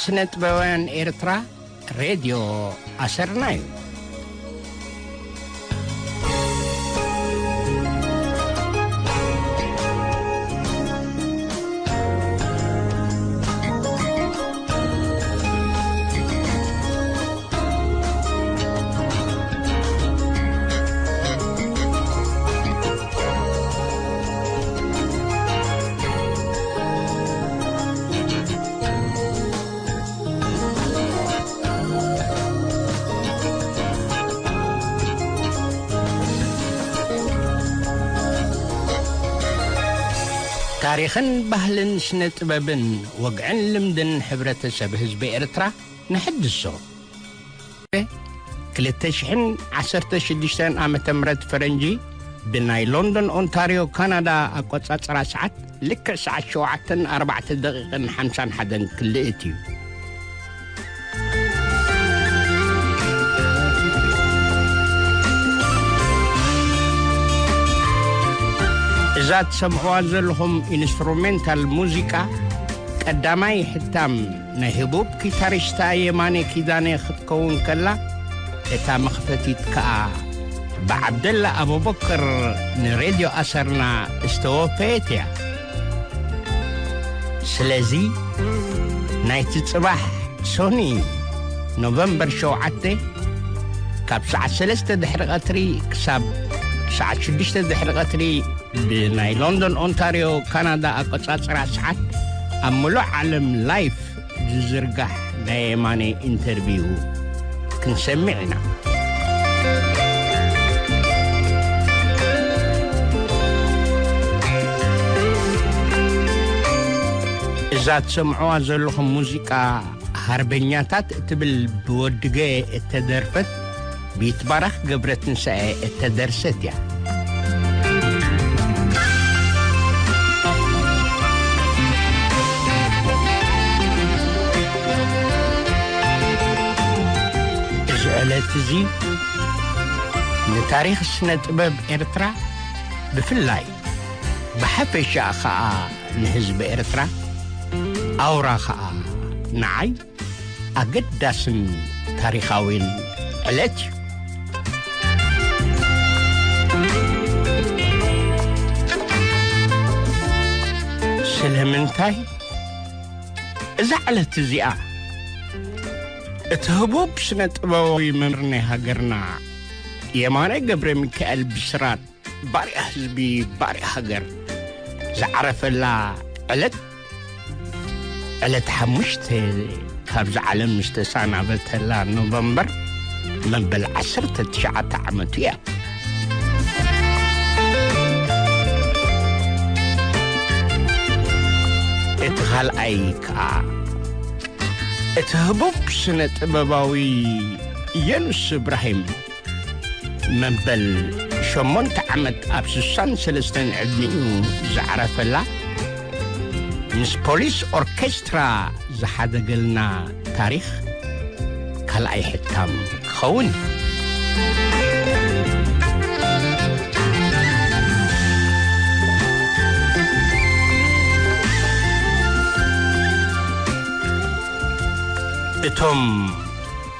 ስነ ጥበባውያን ኤርትራ ሬድዮ ኣሰርና እዩ። ታሪኽን ባህልን ስነ ጥበብን ወግዕን ልምድን ሕብረተሰብ ህዝቢ ኤርትራ ንሕድሶ። ክልተ ሽሕን ዓሰርተ ሽዱሽተን ዓመተ ምህረት ፈረንጂ፣ ብናይ ሎንዶን ኦንታርዮ ካናዳ ኣቆጻጽራ ሰዓት ልክዕ ሰዓት ሸውዓተን ኣርባዕተ ደቂቕን ሓምሳን ሓደን ክልእት እዩ። እዛ ትሰምዕዋ ዘለኹም ኢንስትሩሜንታል ሙዚቃ ቀዳማይ ሕታም ናይ ህቡብ ኪታሪስታ የማነ ኪዳነ ክትከውን ከላ፣ እታ መኽፈቲት ከኣ ብዓብደላ ኣቡበከር ንሬድዮ ኣሰርና ዝተወፈየት እያ። ስለዚ ናይቲ ጽባሕ ሶኒ ኖቨምበር ሸውዓተ ካብ ሰዓት ሰለስተ ድሕሪ ቀትሪ ክሳብ ሰዓት ሽዱሽተ ድሕሪ ቀትሪ ብናይ ሎንዶን ኦንታርዮ ካናዳ ኣቆጻጽራ ሰዓት ኣብ ምሉእ ዓለም ላይፍ ዝዝርጋሕ ናይ የማነ ኢንተርቪው ክንሰምዕ ኢና። እዛ ትሰምዕዋ ዘለኹም ሙዚቃ ሃርበኛታት እትብል ብወድገ እተደርፈት ብይትባረኽ ገብረትንሳኤ እተደርሰት እያ። እዚ ዕለት እዚ ንታሪኽ ስነ ጥበብ ኤርትራ ብፍላይ ብሓፈሻ ኸኣ ንህዝቢ ኤርትራ ኣውራ ኸኣ ንዓይ ኣገዳስን ታሪኻዊን ዕለት እዩ። ስለምንታይ እዛ ዕለት እዚኣ እቲ ህቡብ ስነ ጥበባዊ መምህር ናይ ሃገርና የማነ ገብረ ሚካኤል ብስራት ባርያ ህዝቢ ባርያ ሃገር ዝዓረፈላ ዕለት ዕለት ሓሙሽተ ካብዚ ዓለም ዝተሰናበተላ ኖቨምበር መበል ዓሰርተ ትሽዓተ ዓመቱ እያ። እቲ ካልኣይ ከኣ እቲ ህቡብ ስነ ጥበባዊ የኑስ እብራሂም መበል ሸሞንተ ዓመት ኣብ ስሳን ሰለስተን ዕድሚኡ ዝዓረፈላ ምስ ፖሊስ ኦርኬስትራ ዝሓደገልና ታሪኽ ካልኣይ ሕታም ክኸውን እዩ። እቶም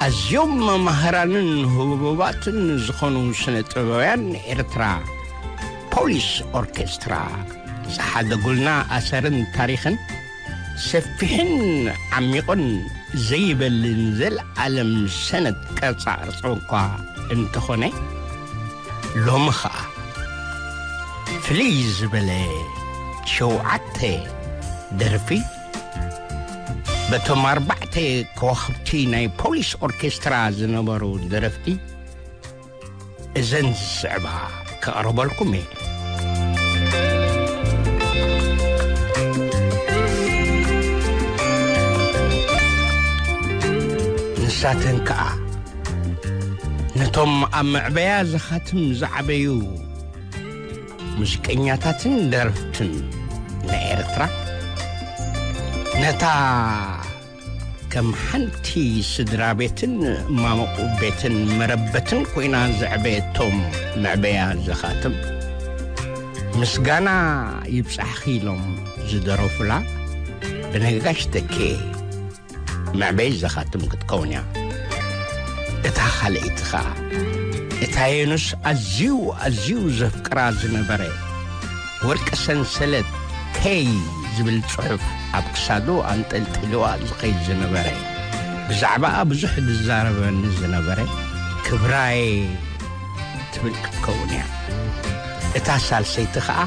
ኣዝዮም መማህራንን ህቡባትን ዝኾኑ ስነ ጥበባውያን ኤርትራ ፖሊስ ኦርኬስትራ ዝሓደጉልና ኣሰርን ታሪኽን ሰፊሕን ዓሚቑን ዘይበልን ዘለኣለም ሰነድ ቅርጻ ቅርጺ እኳ እንተኾነ፣ ሎሚ ኸኣ ፍልይ ዝበለ ሸውዓተ ደርፊ በቶም ኣርባዕተ ከዋኽብቲ ናይ ፖሊስ ኦርኬስትራ ዝነበሩ ደረፍቲ እዘን ዝስዕባ ከቕርበልኩም እየ። ንሳተን ከኣ ነቶም ኣብ መዕበያ ዘኻትም ዝዓበዩ ሙዚቀኛታትን ደረፍትን ናይ ኤርትራ ነታ ከም ሓንቲ ስድራ ቤትን ማሙቕ ቤትን መረበትን ኮይና ዘዕበየቶም መዕበያ ዘኻትም ምስጋና ይብጻሕኺ ኢሎም ዝደረፉላ ብነጋሽ ተኬ መዕበይ ዘኻትም ክትከውን እያ። እታ ካልኣይቲ ኸኣ፣ እታ የኑስ ኣዝዩ፣ ኣዝዩ ዘፍቅራ ዝነበረ፣ ወርቂ ሰንሰለት ከይ ዝብል ጽሑፍ ኣብ ክሳዱ ኣንጠልጢልዋ ዝኸይድ ዝነበረ፣ ብዛዕባኣ ብዙሕ ዝዛረበኒ ዝነበረ፣ ክብራየ ትብል ክትከውን እያ። እታ ሳልሰይቲ ኸኣ፣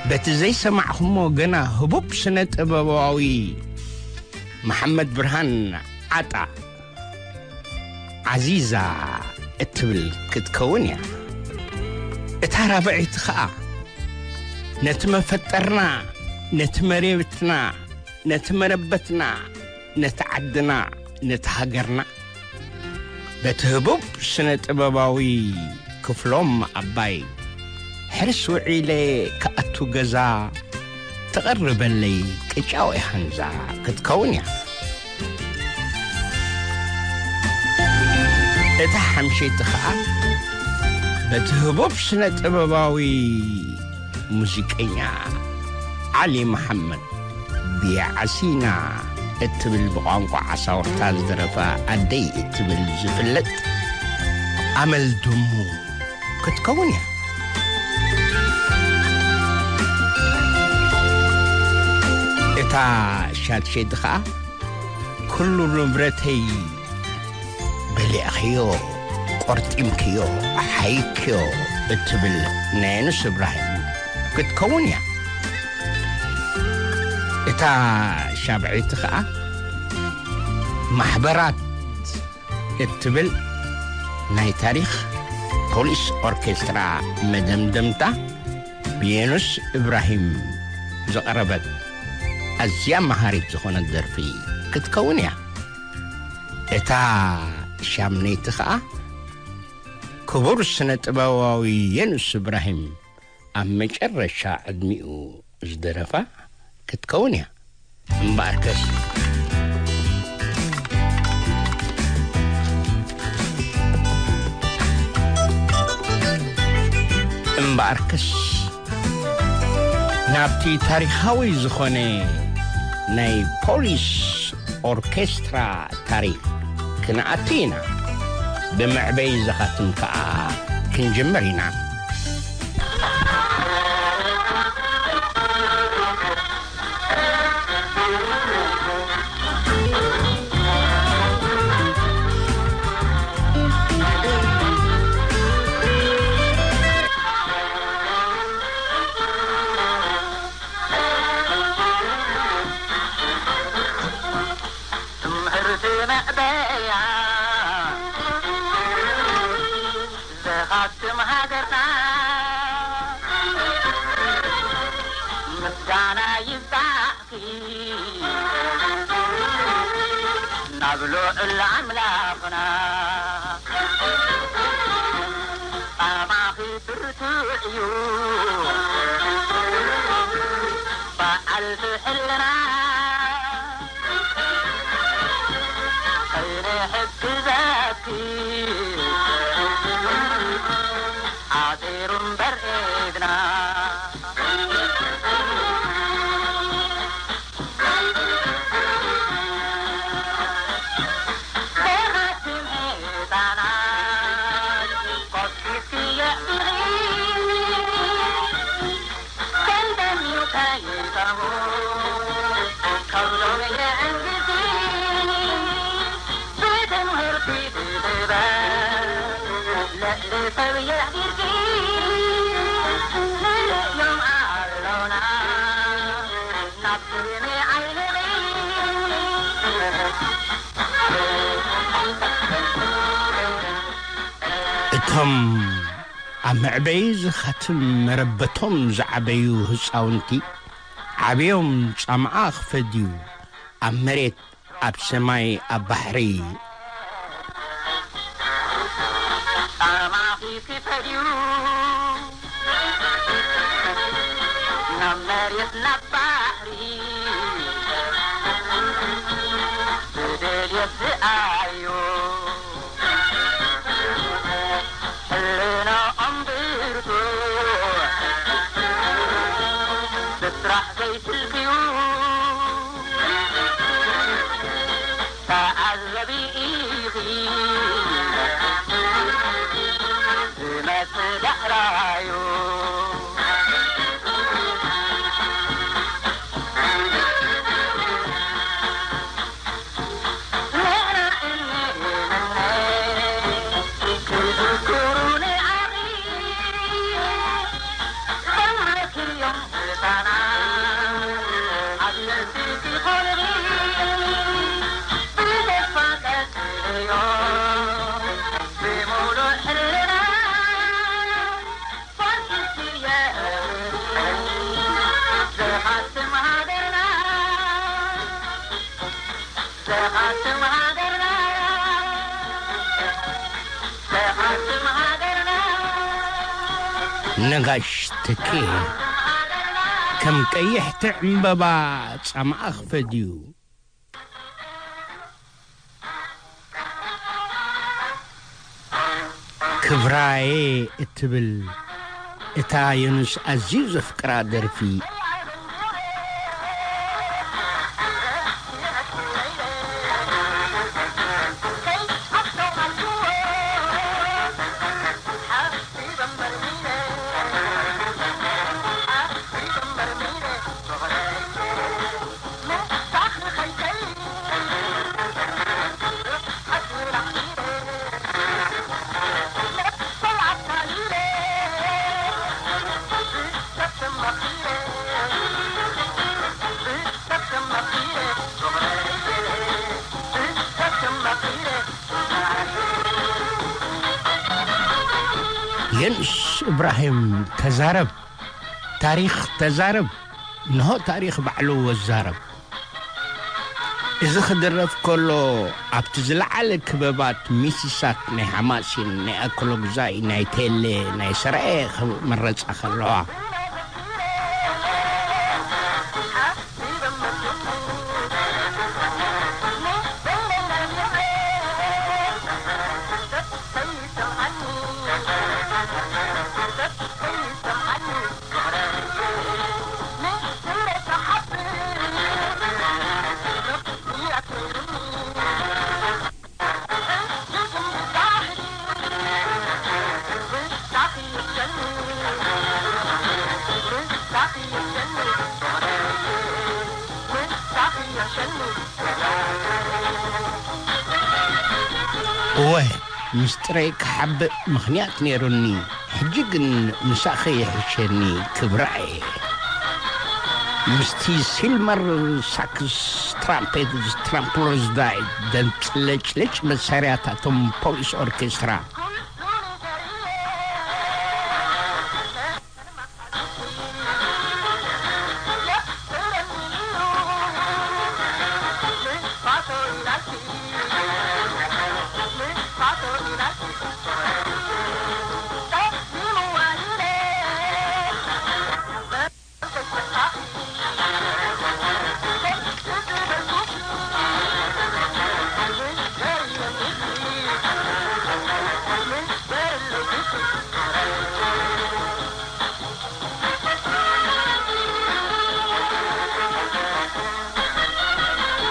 በቲ ዘይሰማዕኹሞ ገና ህቡብ ስነ ጥበባዊ መሓመድ ብርሃን ዓጣ ዓዚዛ እትብል ክትከውን እያ። እታ ራብዐይቲ ኸኣ፣ ነቲ መፈጠርና፣ ነቲ መሬትና፣ ነቲ መረበትና፣ ነቲ ዓድና፣ ነቲ ሃገርና፣ በቲ ህቡብ ስነ ጥበባዊ ክፍሎም ኣባይ፣ ሕርስ ውዒለ ክኣቱ ገዛ፣ ትቐርበለይ ቅጫ ወይ ሃንዛ ክትከውን እያ። እታ ሓምሸይቲ ኸኣ፣ በቲ ህቡብ ስነ ጥበባዊ ሙዚቀኛ ዓሊ መሓመድ፣ ብያዓሲና እትብል ብቋንቋ ዓሳውርታ ዝደረፋ ኣደይ እትብል ዝፍለጥ ኣመል ድሙ ክትከውን እያ። እታ ሻድሸይቲ ኸኣ፣ ኩሉ ንብረተይ በሊዕኽዮ፣ ቆርጢምክዮ፣ ሓይክዮ እትብል ናይ የኑስ እብራሂም ክትከውን እያ። እታ ሻብዐይቲ ኸኣ፣ ማሕበራት እትብል ናይ ታሪኽ ፖሊስ ኦርኬስትራ መደምደምታ ብየኑስ እብራሂም ዝቐረበት ኣዝያ መሃሪት ዝኾነት ደርፊ ክትከውን እያ። እታ ሻምነይቲ ኸኣ፣ ክቡር ስነ ጥበባዊ የኑስ እብራሂም ኣብ መጨረሻ ዕድሚኡ ዝደረፋ ክትከውን እያ። እምበኣርከስ፣ እምበኣርከስ፣ ናብቲ ታሪኻዊ ዝኾነ ናይ ፖሊስ ኦርኬስትራ ታሪኽ ክንኣቱ ኢና። ብመዕበይ ዘኻትም ከኣ ክንጅምር ኢና። ትምህርቲ መዕበያ ዘኻትም ሃገርና ምስጋና ይብጻሕኪ ናብ ልዑል ኣምላኽና። ጻማኺ ብርቱዕ እዩ በዓል ትሕልና ከይንሕግዘኪ ሓጺሩ እምበር ኢድና። እቶም ኣብ መዕበዪ ዘኻትም መረበቶም ዝዓበዩ ህጻውንቲ፣ ዓብዮም ጻምኣ ክፈድዩ፣ ኣብ መሬት፣ ኣብ ሰማይ፣ ኣብ ባሕሪ፣ ጻማኺ ክፈድዩ፣ ናብ መሬት፣ ናብ ባሕሪ፣ ብድልየት ዝኣዩ። ሕልናኦም ብርቱዕ፣ ብስራሕ ዘይትልክዩ፣ ተዓዘቢ ኢኺ ዝመጽእ ዳዕራዩ። ነጋሽ ተኬ ከም ቀይሕቲ ዕምበባ ጻማእኽ ፈድዩ። ክብራየ እትብል እታ ዮኑስ ኣዝዩ ዘፍቅራ ደርፊ። የንስ እብራሂም ተዛረብ፣ ታሪኽ ተዛረብ፣ እንሆ ታሪኽ ባዕሉ ወዛረብ። እዚ ክድረፍ ከሎ ኣብቲ ዝለዓለ ክበባት ሚሲሳት ናይ ሓማሲን፣ ናይ ኣኮሎግዛይ፣ ናይ ቴሌ፣ ናይ ሰራየ ክመረጻ ከለዋ። እወ፣ ምስጢረይ ክሓብእ ምኽንያት ነይሩኒ። ሕጂ ግን ምሳኺ ይሕሸኒ ክብራየ። ምስቲ ሲልመር ሳክስ ትራምፔት ትራምፕሎዝዳይ ደንጽለጭለጭ መሳርያታቶም ፖሊስ ኦርኬስትራ።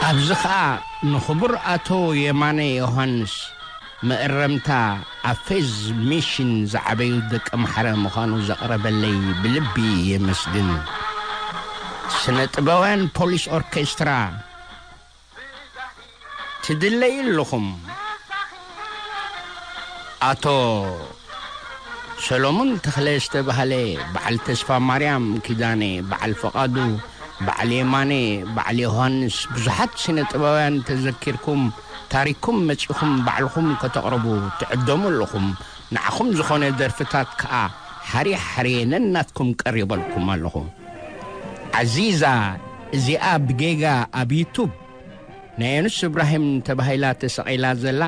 ኣብዚ ኸኣ ንኽቡር ኣቶ የማነ ዮሃንስ መእረምታ ኣብ ፌዝ ሚሽን ዝዓበዩ ደቂ ማሕረ ምዃኑ ዘቕረበለይ ብልቢ የመስግን። ስነ ጥበባውያን ፖሊስ ኦርኬስትራ ትድለዩ ኣለኹም። ኣቶ ሰሎሞን ተኽለ ዝተባህለ፣ በዓል ተስፋ ማርያም ኪዳነ፣ በዓል ፈቓዱ፣ በዓል የማነ፣ በዓል ዮሃንስ፣ ብዙሓት ስነ ጥበባውያን ተዘኪርኩም ታሪክኩም መጺኹም ባዕልኹም ከተቕርቡ ትዕደሙ ኣለኹም። ንዓኹም ዝኾነ ደርፍታት ከኣ ሓርየ ሓርየ ነናትኩም ቀሪበልኩም ኣለኹ። ዓዚዛ፣ እዚኣ ብጌጋ ኣብ ዩቱብ ናይ ዮኑስ እብራሂም ተባሂላ ተሰቒላ ዘላ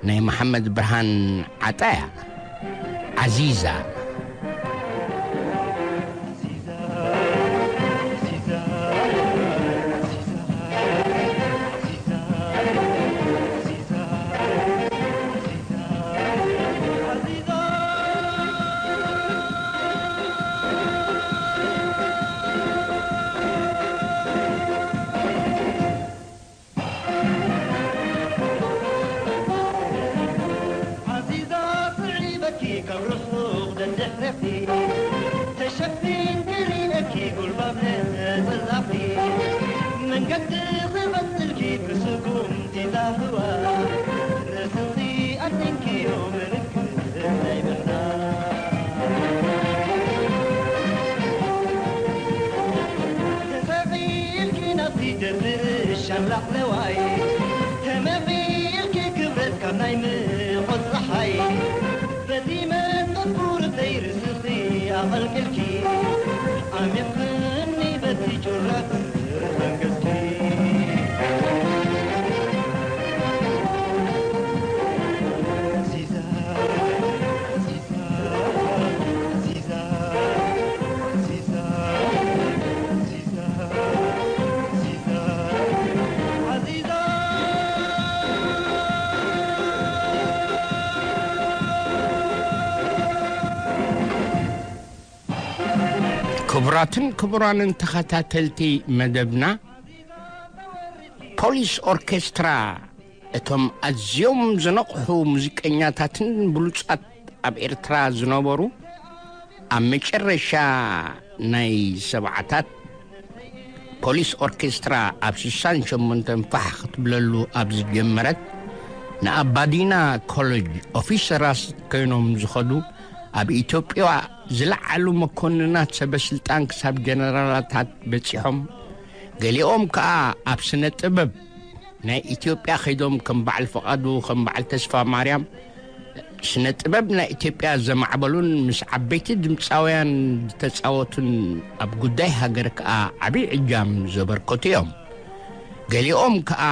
ናይ መሓመድ ብርሃን ዓጣያ። ዓዚዛ። ክቐጽልኪ ብስጉምቲ ዛህዋ፣ ርእስኺ ኣትንክዮ ምልክት ናይ ምሕና። ተሰቒልኪ ናብቲ ደርቢ ርሻን ላዕለዋይ፣ ተመቒልኪ ክብረት ካብ ናይ ምቑጽ ጸሓይ፣ በቲ መትከል ቁርብተይ ርእስኺ ኣቐልቂልኪ፣ ዓሚቕክኒ በቲ ጩራ መንገስኪ። ዚዛ፣ ዚዛ፣ ዚዛ፣ ዚዛ፣ ዚዛ፣ ዚዛ፣ ዚዛ፣ ዚዛ። ክቡራትን ክቡራንን ተኸታተልቲ መደብና፣ ፖሊስ ኦርኬስትራ፣ እቶም ኣዝዮም ዝነቕሑ ሙዚቀኛታትን ብሉጻት ኣብ ኤርትራ ዝነበሩ፣ ኣብ መጨረሻ ናይ ሰብዓታት ፖሊስ ኦርኬስትራ ኣብ ስሳን ሸሞንተን ፋሕ ክትብለሉ ኣብ ዝጀመረት፣ ንኣባዲና ኮሌጅ ኦፊሰራት ኮይኖም ዝኸዱ፣ ኣብ ኢትዮጵያ ዝለዓሉ መኮንናት ሰበ ስልጣን ክሳብ ጀነራላታት በጺሖም። ገሊኦም ከኣ ኣብ ስነ ጥበብ ናይ ኢትዮጵያ ከይዶም፣ ከም በዓል ፍቓዱ፣ ከም በዓል ተስፋ ማርያም፣ ስነ ጥበብ ናይ ኢትዮጵያ ዘማዕበሉን ምስ ዓበይቲ ድምፃውያን ዝተፃወቱን፣ ኣብ ጉዳይ ሃገር ከኣ ዓብዪ ዕጃም ዘበርከቱ እዮም። ገሊኦም ከኣ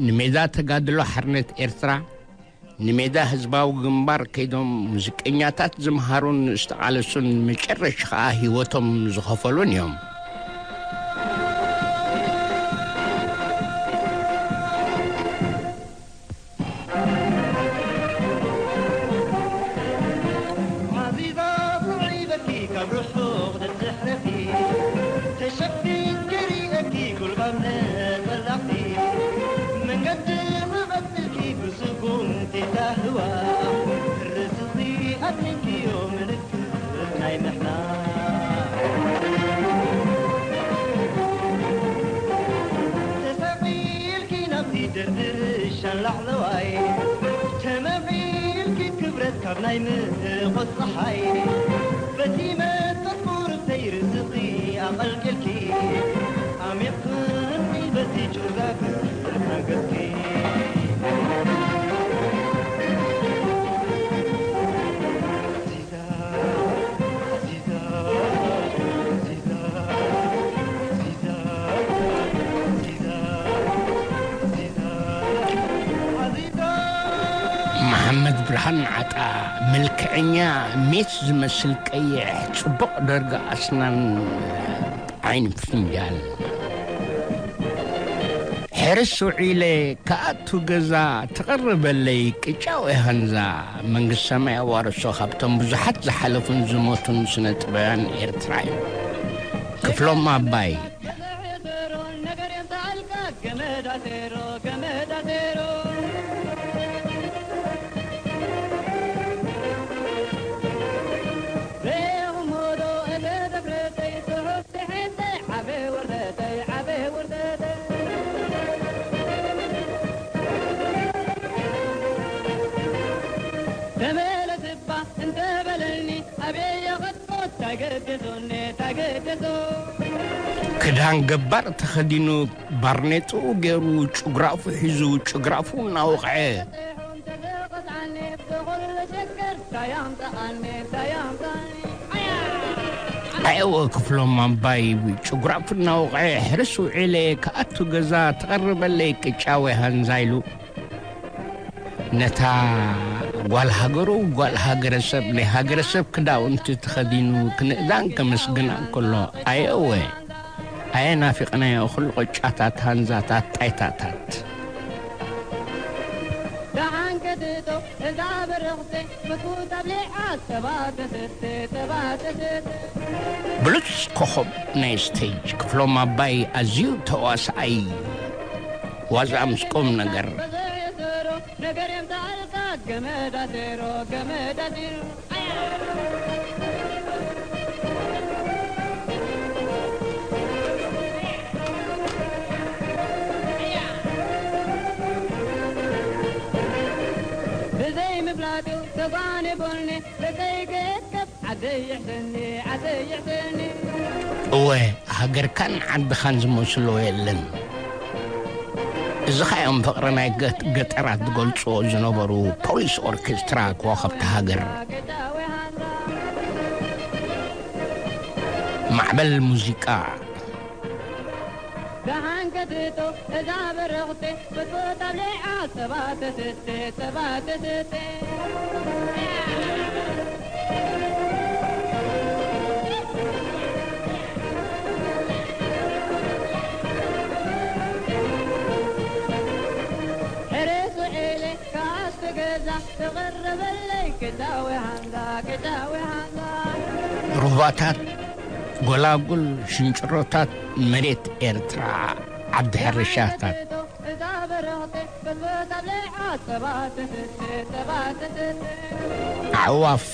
ንሜዳ ተጋድሎ ሓርነት ኤርትራ፣ ንሜዳ ህዝባዊ ግንባር ከይዶም ሙዚቀኛታት ዝምሃሩን ዝተቓለሱን፣ መጨረሻ ከኣ ህይወቶም ዝኸፈሉን እዮም። ዓዚዛ፣ ስዒበኪ ካብ ርሑቕ ንዝሕረፊ፣ ተሸፊንኪ ርእየኪ ጉልባብ ነጸላኺ፣ መንገዲ ክቐጽልኪ ብስጉምቲ ዛህዋ፣ ርእስኺ ኣትንክዮ ምልክት ናይ ምሕና። ተሰቒልኪ ናብቲ ደርቢ ርሻን ላዕለዋይ፣ ተመቒልኪ ክብረት ካብ ናይ ምቖት ጸሓይ፣ በቲ መጠን ቁርብተይ ርእስኺ ኣቐልቂልኪ፣ ዓሚቕክኒ በቲ ጩራ ብርሃን ገጽኪ። መሓመድ ብርሃን ዓጣ፣ መልክዐኛ፣ ሜስ ዝመስል ቀይሕ፣ ጽቡቕ ደርጋ ኣስናን ዓይኒ ፍንጃል። ሕርስ ውዒለ ክኣቱ ገዛ ትቐርበለይ ቅጫው ሃንዛ፣ መንግስቲ ሰማይ ኣዋርሶ ካብቶም ብዙሓት ዝሓለፉን ዝሞቱን ስነ ጥበባውያን ኤርትራ እዩ። ክፍሎም ኣባይ። ተመለስ እባ እንተበለኒ ኣበየ ኸድኮ ታገደሶኒ ታገደሶ። ክዳን ገባር ተኸዲኑ፣ ባርኔጥኡ ገይሩ፣ ጭጉራፉ ሒዙ፣ ጭጉራፉ እናወቕዐ። ኣየወ ክፍሎም ኣባይ ጭጉራፉ እናወቕዐ፣ ሕርስ ውዒለ ክኣቱ ገዛ ትቐርበለይ ቅጫ ወይ ሃንዛ ኢሉ። ነታ ጓል ሃገሩ፣ ጓል ሃገረሰብ፣ ናይ ሃገረሰብ ክዳውንቲ ተኸዲኑ ክንእዛን ከመስግና እንከሎ፣ ኣየወ ኣየ ናፊቕናዮ ኩሉ ቅጫታት፣ ሃንዛታት፣ ጣይታታት። ደሓን ክትእቶ እዛ በረኽቲ፣ ምኩት ኣብሊዓ ተባተሰት፣ ተባተሰት። ብሉጽ ኮኸብ ናይ ስቴጅ ክፍሎም ኣባይ ኣዝዩ ተዋሳኣይ፣ ዋዛ ምስ ቁም ነገር። በዝሕ የሰሮ ነገር የምጽኣልካ፣ ገመድ ኣሲሩ፣ ገመድ ኣሲሩ። ኣያ! ምፍላጡ ተጓኒፉኒ፣ ርእሰይ ክእከብ ዓደይ ይሕሰኒ፣ ዓደይ ይሕሰኒ። እወ፣ ሃገርካን ዓድኻን ዝመስሎ የለን። እዚ ኸኣ እዮም ፍቕሪ ናይ ገ-፣ ገጠራት ዝገልጽዎ ዝነበሩ ፖሊስ ኦርኬስትራ ከዋኽብቲ ሃገር። ማዕበል ሙዚቃ። ደሓን ከትቶ እዛ በረኽቲ፣ ፍትወት ኣብሊዓ፣ ጸባ ተስተ፣ ጸባ ተስተ። ሕርስ ውዒለ፣ ከኣቱ ገዛ፣ ተቐረበለይ፣ ክታዊ ሃንዳ፣ ክታዊ ሃንዳ። ሩባታት፣ ጎላጉል፣ ሽንጭሮታት፣ መሬት ኤርትራ፣ ዓዲ ሕርሻታት። ኣዕዋፍ፣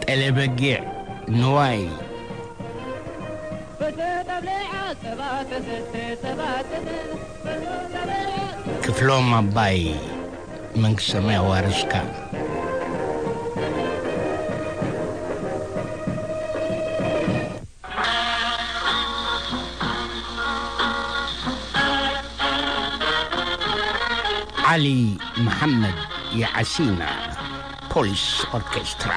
ጤለበጊዕ፣ ንዋይ። ክፍሎም ኣባይ፣ መንግስተ ሰማይ ኣዋርስካ። ዓሊ መሓመድ የዓሲና፣ ፖሊስ ኦርኬስትራ።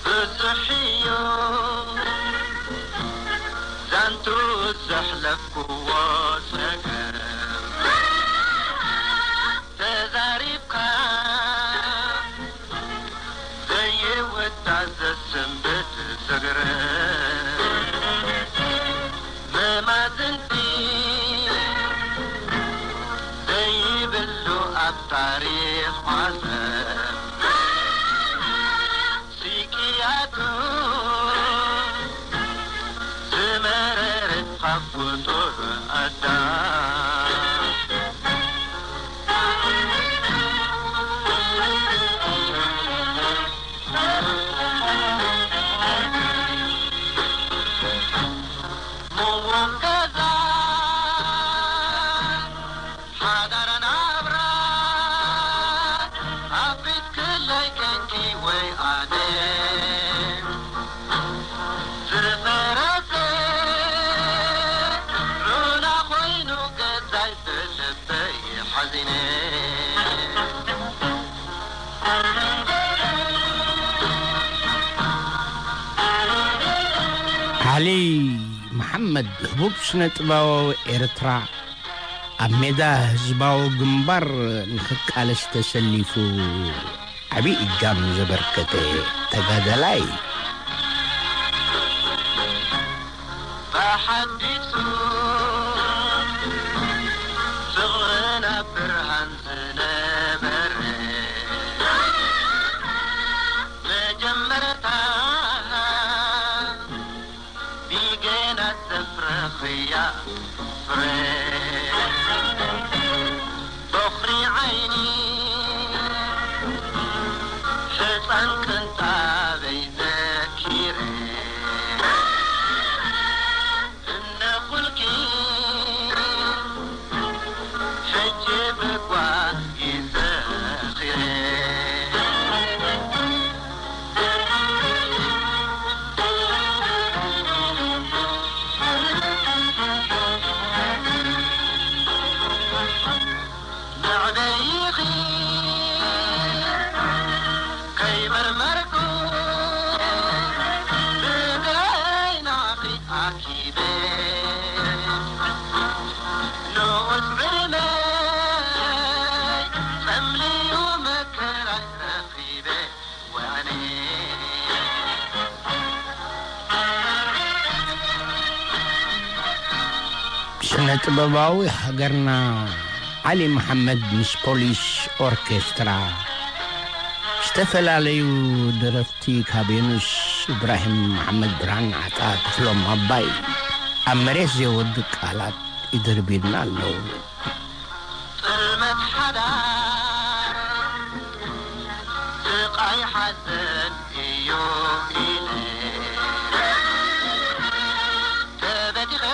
ብዙሕ እዩ ዛንቱ ዘሕለፍክዎ ጸገም፣ ተዛሪብካ ዘይውዳእ ዘስንብድ ዝግርም፣ መማዝንቲ ዘይብሉ ኣብ ታሪኽ ዓለም ስቅያቱ ዝመረረ ካብ ፍጡር ኣዳም። ምውም ገዛ ሓዳር ናብራ ኣብ ቤት ክለይ ከንኪ ወይ ኣነ ዝፈረሰ ዑና ኮይኑ ገዛይ ብልበይ ሓዚነ። ዓሊ መሓመድ ህቡብ ስነ ጥበባዊ ኤርትራ፣ ኣብ ሜዳ ህዝባዊ ግንባር ንኽቃለስ ተሰሊፉ ዓቢ እጃም ዘበርከተ ተጋዳላይ። ብሓዲሱ ፍቕርና ብርሃን ዝነበረ መጀመርታ ብገና ዘፍረኽያ ፍረ በኹሪ ዓይኒ ሕፃን ቅንጣበይ ዘኪረ እነኹልኪ ሕጂ ብጓ ይዘኺረ። መዕበይኺ ከይመርመርኩ ብግረይ ናኺ ኣኪበ ንኡስ ዕድመይ ጸምልዩ መከራይ ረኺበ። ስነ ጥበባዊ ሃገርና ዓሊ መሓመድ ምስ ፖሊስ ኦርኬስትራ ዝተፈላለዩ ደረፍቲ ካብ የኑስ ኢብራሂም፣ መሓመድ ብርሃን ዓጣ፣ ክፍሎም ኣባይ ኣብ መሬት ዘይወድቕ ቃላት ይድርብዩልና ኣለዉ። እዩ ኢለ ተበቲኸ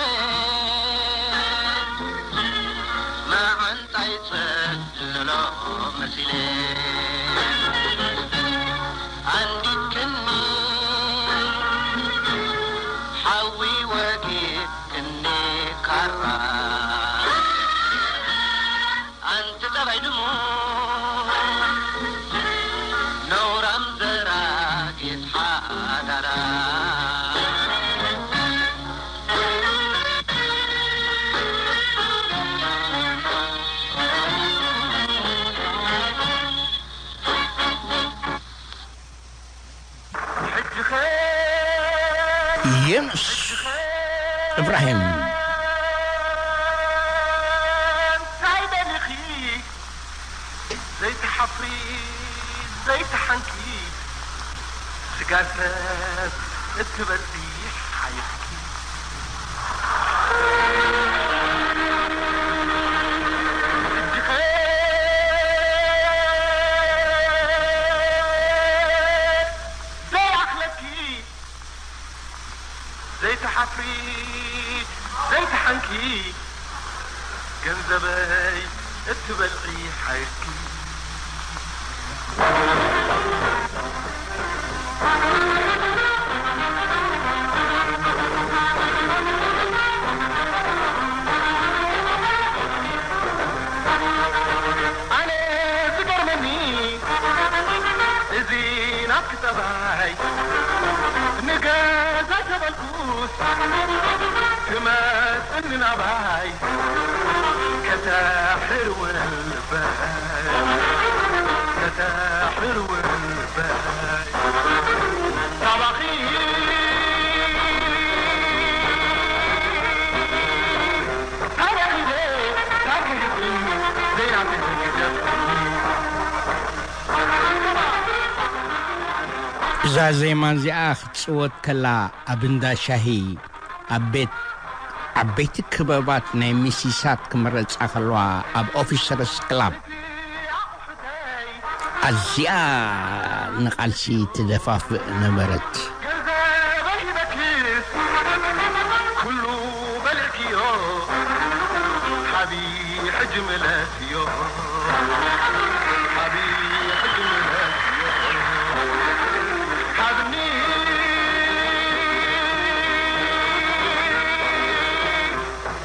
መዓንጣይ ጸልሎ መሲለ። ኣንዲትክኒ ሓዊ ወጊእክኒ ካራ። ኣንቲ ጠባይ ድሙ ነውራም ዘራጊት ሓዳራ። ሕጂ ኸ ዮኑስ ሕጂ ኸ እብራሂም። እንታይ ደሊኺ? ዘይትሓፍሪ፣ ዘይትሓንኪ፣ ስጋ ሰብ እትበልዒ ሓይልኪ። ሕጂ ኸ ዘይኣኽለኪ፣ ዘይትሓፍሪ፣ ዘይትሓንኪ፣ ገንዘበይ እትበልዒ ሓይልኪ። ኣነ ዝገርመኒ እዚ ናትኪ ጠባይ፣ ንገዛ ተበልኩስ ትመጽኒ ናባይ። ከተሕርወን ልበይ፣ ከተሕርወን ልበይ። ካባኺ ታሪኽ ዘይናተይ ዘገደፍኩ። እዛ ዜማ እዚኣ ክትጽወት ከላ፣ ኣብ እንዳ ሻሂ፣ ኣብ ቤት ዓበይቲ ክበባት ናይ ሚሲሳት ክምረጻ ከለዋ፣ ኣብ ኦፊሰርስ ክላብ ኣዝያ ንቓልሲ ትደፋፍእ ነበረት። ገንዘበይ ሂበኪስ ኩሉ በሊዕክዮ፣ ሃቢ ሕጂ ምለስዮ፣ ሃቢ ሕጂ ምለስዮ፣ ሃብኒ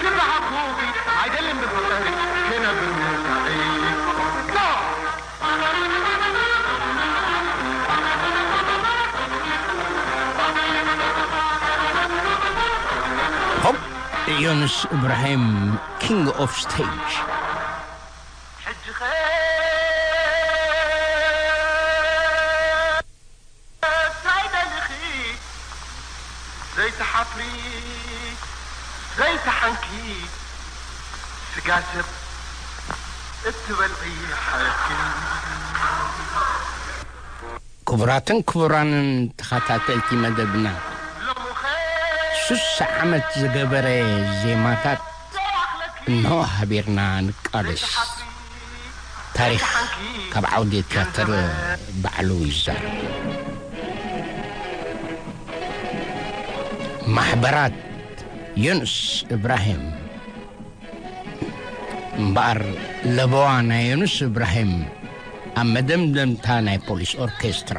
ክብሪ ሃብኩኺ ኣይደልን ብፍቕሪ ክነብር ምርጫይ። ሆፕ ዮኑስ እብራሂም፣ ኪንግ ኦፍ ስቴጅ። ሕጂ ኸ እንታይ ደሊኺ? ዘይትሓፍሪ፣ ዘይትሓንኪ፣ ስጋ ሰብ እትበልዒ ሓረኪ። ክቡራትን ክቡራንን ተኸታተልቲ መደብና፣ ሎምኸ ሱሳ ዓመት ዝገበረ ዜማታት ዘይኣኽለኪ። እንሆ ሃቢርና ንቃለስ። ታሪኽ ካብ ዓውዲ ቲያትር ባዕሉ ይዛረብ። ማሕበራት ዮኑስ እብራሂም። እምበኣር ለበዋ ናይ ዮኑስ እብራሂም ኣብ መደምደምታ ናይ ፖሊስ ኦርኬስትራ።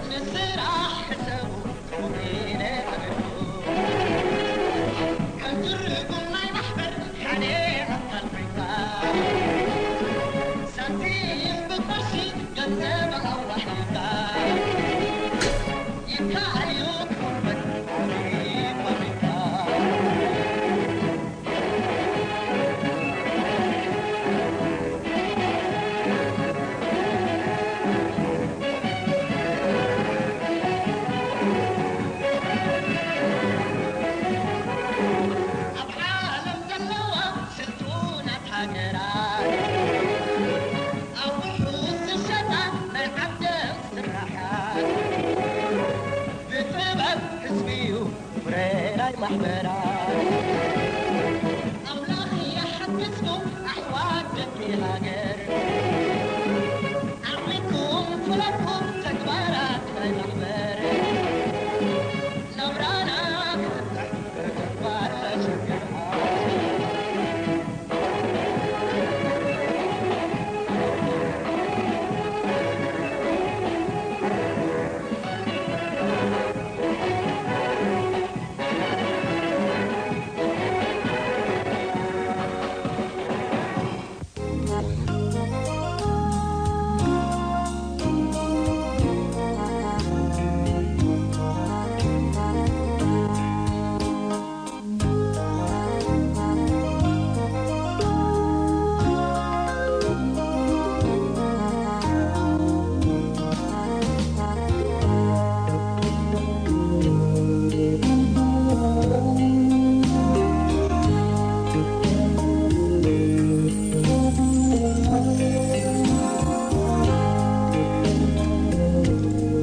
ንስራሕ ሕሰቡ፣ ከምኡ ኢለ ኣገርኩ። ከም ትርጉም ናይ ማሕበር ሓደ ኣካል ኮይንካ፣ ሳንቲም ብቅርሺ ገንዘብ ኣዋሒድካ፣ ይከኣል እዩ ክወርድ ሪፖብሊካ። ኣብ ዓለም ዘለዋ ስልጡናት ሃገራት፣ ኣብ ውሑስ ዝሸጣ ናይ ዓደን ስራሓት፣ ብጥበብ ህዝቢ እዩ ፍረ ናይ ማሕበራት። ኣምላኽ ይሓግዝኩም ኣሕዋት ደቂ ሃገር፣ ዓሚኩም ፍለጥኩም ተግባራት ናይ ማሕበር። ናብራና ክፍታሕ ብተግባር ለሸግር።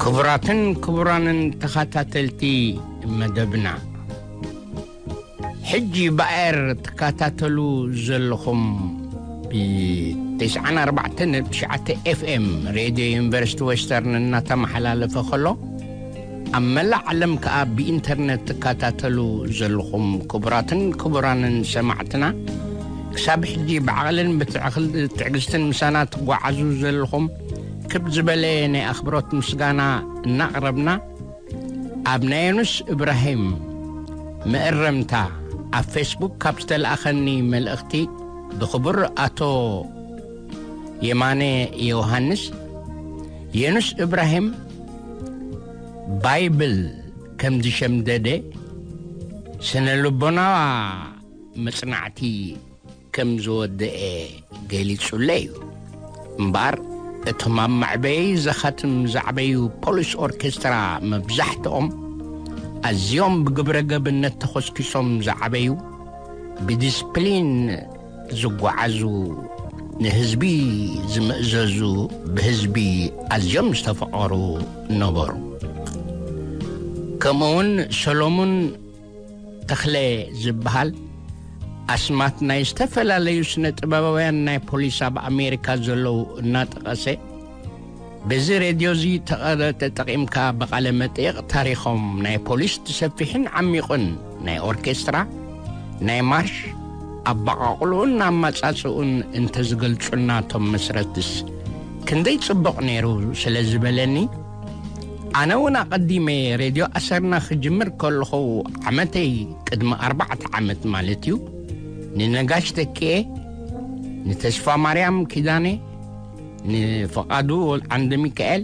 ክቡራትን ክቡራንን ተኸታተልቲ መደብና፣ ሕጂ ብኣየር ትከታተሉ ዘለኹም ብ-ተስዓን ኣርባዕተን ነጥቢ ትሽዓተ ኤፍኤም ሬድዮ ዩኒቨርሲቲ ዌስተርን እናተመሓላለፈ ከሎ፣ ኣብ መላእ ዓለም ከኣ ብኢንተርነት ትከታተሉ ዘለኹም ክቡራትን ክቡራንን ሰማዕትና፣ ክሳብ ሕጂ ብዓቕልን ብትዕኽል-፣ ትዕግስትን ምሳና ትጓዓዙ ዘለኹም፣ ክብ ዝበለ ናይ ኣኽብሮት ምስጋና እናቕረብና፣ ኣብ ናይ ዮኑስ እብራሂም መእረምታ ኣብ ፌስቡክ ካብ ዝተለኣኸኒ መልእኽቲ ብኽቡር ኣቶ የማነ ዮሃንስ፣ ዮኑስ እብራሂም ባይብል ከም ዝሸምደደ፣ ስነ ልቦና መጽናዕቲ ከም ዝወደኤ ገሊጹለይ እዩ። እምበኣር፣ እቶም ኣብ መዕበየይ ዘኻትም ዝዓበዩ ፖሊስ ኦርኬስትራ መብዛሕትኦም ኣዝዮም ብግብረ ገብነት ተኾስኪሶም ዝዓበዩ፣ ብዲስፕሊን ዝጓዓዙ፣ ንህዝቢ ዝምእዘዙ፣ ብህዝቢ ኣዝዮም ዝተፈቐሩ ነበሩ። ከምኡ እውን ሰሎሙን ተኽለ ዝበሃል ኣስማት ናይ ዝተፈላለዩ ስነ ጥበባውያን ናይ ፖሊስ ኣብ ኣሜሪካ ዘለዉ እናጠቐሰ፣ በዚ ሬድዮ እዚ ተቐ-፣ ተጠቒምካ ብቓለ መጠይቕ ታሪኾም ናይ ፖሊስ ብሰፊሕን ዓሚቑን፣ ናይ ኦርኬስትራ፣ ናይ ማርሽ፣ ኣበቓቕልኡን ኣመጻጽኡን እንተዝገልጹልና እቶም መስረትስ ክንደይ ጽቡቕ ነይሩ ስለ ዝበለኒ፣ ኣነ እውን ኣቐዲመ ሬድዮ ኣሰርና ክጅምር ከለኹ ዓመተይ፣ ቅድሚ ኣርባዕተ ዓመት ማለት እዩ፣ ንነጋሽ ተኪኤ፣ ንተስፋ ማርያም ኪዳነ፣ ንፍቓዱ ዓንደ ሚካኤል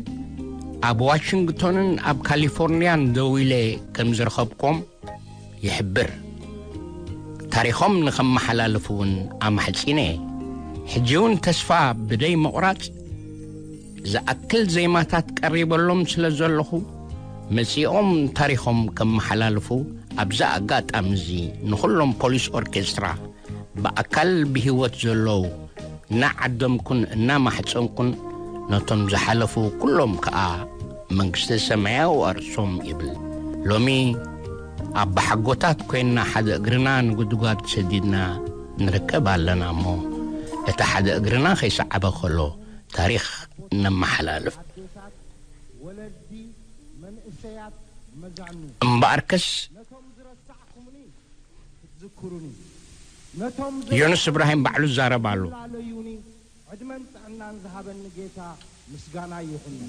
ኣብ ዋሽንግቶንን ኣብ ካሊፎርንያን ደዊለ ከም ዝረኸብኮም ይሕብር። ታሪኾም ንኸመሓላልፉ እውን ኣማሕጺነ። ሕጂ እውን ተስፋ ብደይ ምቑራጽ ዝኣክል ዜማታት ቀሪበሎም ስለ ዘለኹ፣ መጺኦም ታሪኾም ከመሓላልፉ፣ ኣብዚ ኣጋጣሚ እዚ ንኹሎም ፖሊስ ኦርኬስትራ፣ ብኣካል ብህይወት ዘለዉ፣ እናዓደምኩን እናማሕጸንኩን፣ ነቶም ዝሓለፉ ኩሎም ከኣ መንግስተ ሰማይ ኣዋርሶም ይብል። ሎሚ ኣባሓጎታት ኮይንና ሓደ እግርና ንጉድጓድ ሰዲድና ንርከብ ኣለና እሞ፣ እቲ ሓደ እግርና ከይሰዓበ ከሎ ታሪኽ ነመሓላልፍ። እምበኣርከስ ዮኑስ እብራሂም ባዕሉ ይዛረብ ኣሎ። ዕድመን ጥዕናን ዝሃበኒ ጌታ ምስጋና ይኹኖ።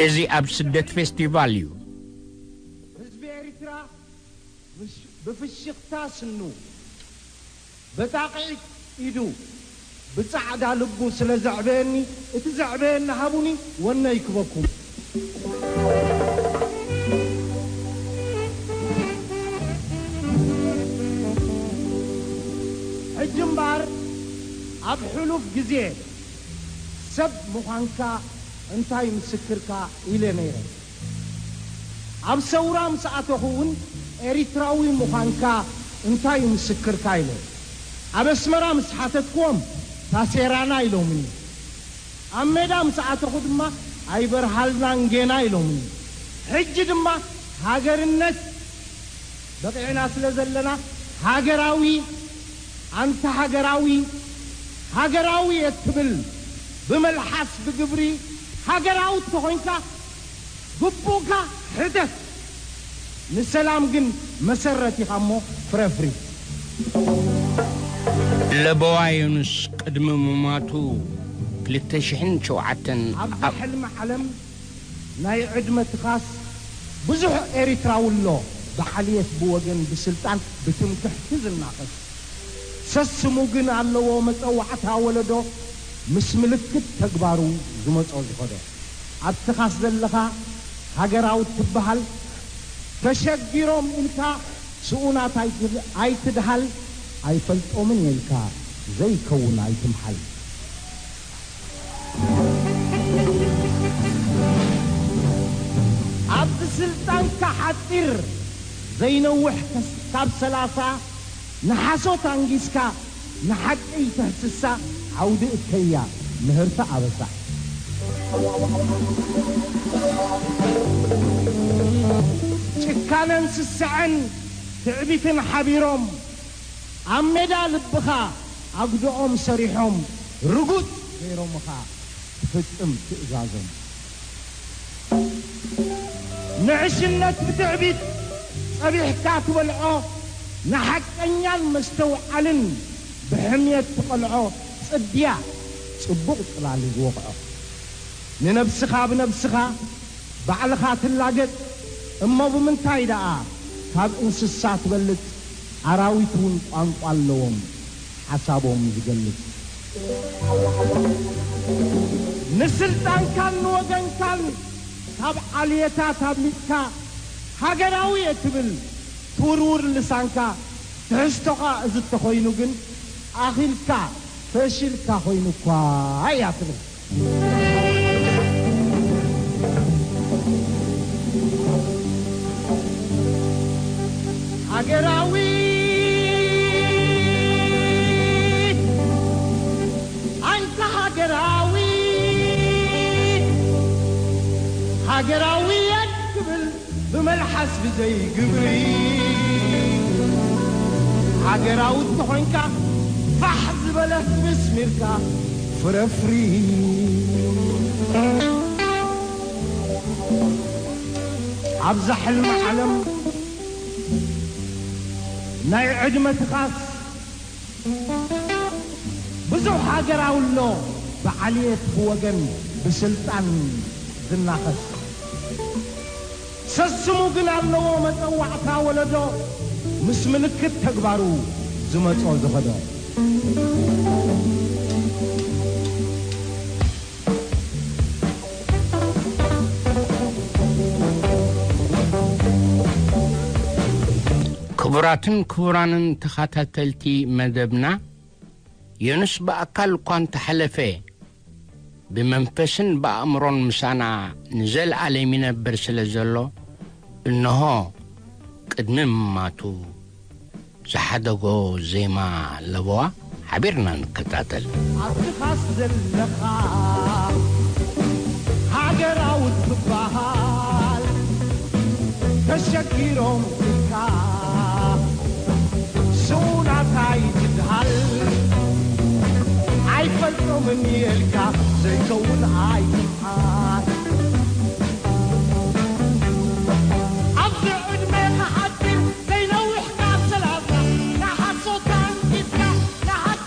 እዚ ኣብ ስደት ፌስቲቫል እዩ። ህዝቢ ኤርትራ ብሽ-፣ ብፍሽኽታ ስኑ፣ በጣቕዒት ኢዱ፣ ብጻዕዳ ልቡ ስለ ዘዕበየኒ፣ እቲ ዘዕበየኒ ሃቡኒ፣ ወነ ይክበኩም። ሕጂ እምበኣር፣ ኣብ ሕሉፍ ግዜ፣ ሰብ ምዃንካ እንታይ ምስክርካ ኢለ ነይረ። ኣብ ሰውራ ምስ ኣተኹ እውን ኤሪትራዊ ምዃንካ እንታይ እዩ ምስክርካ ኢለ። ኣብ ኣስመራ ምስ ሓተትክዎም ታሴራና ኢሎምኒ። ኣብ ሜዳ ምስ ኣተኹ ድማ ኣይበርሃልናን ጌና ኢሎምኒ። ሕጂ ድማ ሃገርነት በቒዕና ስለ ዘለና ሃገራዊ፣ ኣንታ ሃገራዊ፣ ሃገራዊ እየ ትብል ብመልሓስ ብግብሪ ሃገራዊ እንተኾይንካ ግቡእካ ሕተት። ንሰላም ግን መሰረት ኢኻ እሞ ፍረፍሪ። ለበዋ ዮኑስ ቅድሚ ምማቱ ክልተ ሽሕን ሸውዓተን ኣብ ኣብ ሕልሚ ዓለም ናይ ዕድመ ትኻስ ብዙሕ ኤሪትራዊ ኣሎ ብዓልየት ብወገን ብስልጣን ብትምክሕቲ ዝናኸስ። ሰስሙ ግን ኣለዎ መጸዋዕታ ወለዶ ምስ ምልክት ተግባሩ ዝመጾ ዝኸዶ። ኣብ ትኻስ ዘለኻ ሃገራዊ ትበሃል ተሸጊሮም ኢልካ ስኡናት ኣይትድ-፣ ኣይትድሃል ኣይፈልጦምን እየ ኢልካ ዘይከውን ኣይትምሓል። ኣብዚ ስልጣንካ ሓጺር ዘይነውሕ ከስ-፣ ካብ ሰላሳ ንሓሶት ኣንጊስካ ንሓቂ ይትሕስሳ ዓውዲ እከያ ምህርቲ ኣበሳ። ጭካነን ስስዐን ትዕቢትን ሓቢሮም ኣብ ሜዳ ልብኻ ኣጉድኦም ሰሪሖም ርጉጽ ገይሮምኻ ትፍጽም ትእዛዞም። ንዕሽነት ብትዕቢት ጸቢሕካ ትበልዖ፣ ንሓቀኛን መስተውዓልን ብሕምየት ትቐልዖ ጽድያ ጽቡቕ ጽላል እዩ ዝወቕዖ። ንነብስኻ ብነብስኻ ባዕልኻ ትላገጽ እሞ ብምንታይ ደኣ ካብ እንስሳ ትበልጽ? ኣራዊት እውን ቋንቋ ኣለዎም ሓሳቦም ዝገልጽ። ንስልጣንካን ንወገንካን ካብ ዓልየታት ኣብሊጽካ ሃገራዊ እየ ትብል ትውርውር ልሳንካ ትሕዝቶኻ እዚ እንተኾይኑ ግን ኣኺልካ ፈሽልካ ኮይኑ እኳ እያ ትብል። ሃገራዊ ኣንታ ሃገራዊ ሃገራዊ እየ ትብል ብመልሓስ ብዘይ ግብሪ ሃገራዊ እንተኾይንካ ፋሕ ዝበለ ህብስሚርካ ፍረፍሪ ኣብዛ ሕልሚ ዓለም ናይ ዕድመ ትኻስ ብዙሕ ሃገራዊ ኣሎ ብዓልየት ብወገን ብስልጣን ዝናኸስ ሰስሙ ግን ኣለዎ መጸዋዕታ ወለዶ ምስ ምልክት ተግባሩ ዝመጾ ዝኸዶ። ክቡራትን ክቡራንን ተኸታተልቲ መደብና፣ ዮኑስ ብኣካል እኳ እንተሓለፈ፣ ብመንፈስን ብኣእምሮን ምሳና ንዘለኣለም ይነብር ስለ ዘሎ፣ እንሆ ቅድሚ ምማቱ ዝሓደጎ ዜማ ለበዋ ሓቢርና ንከታተል። ኣብ ትኻስ ዘለኻ ሃገራዊ ትበሃል ተሸጊሮም ኢልካ ስኡናት ኣይትድሃል ኣይፈልጦምን የልካ ዘይከውን ኣይትምሓል ኣብዚ ዕድሜኻ ሓፂር ዘይነውሕ ካብ ሰላሳ ንሓሶት ኣንጊስካ ንሓቂ